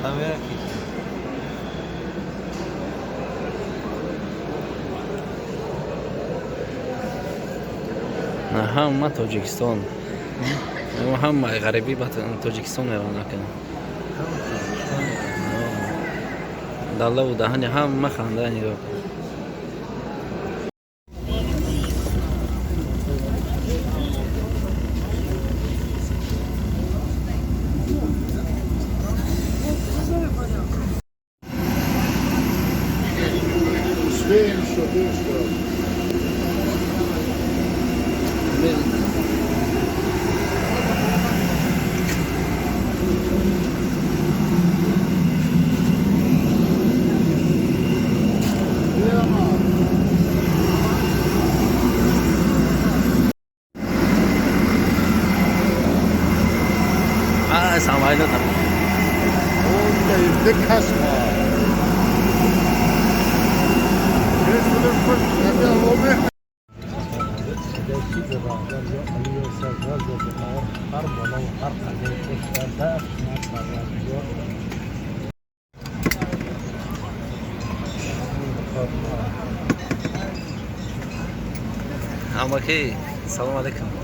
Камера ки. На ҳама Тоҷикистон. Ҳама ғарибӣ ба Тоҷикистон мераванд акна. Даллаву даҳани ҳама ханда, нигоҳ кун. Успеем еще, видишь, А, самолётом. Окей, касма. هر بالا و هر قضیه کشور در پروردگار. Амаки, салом алейкум.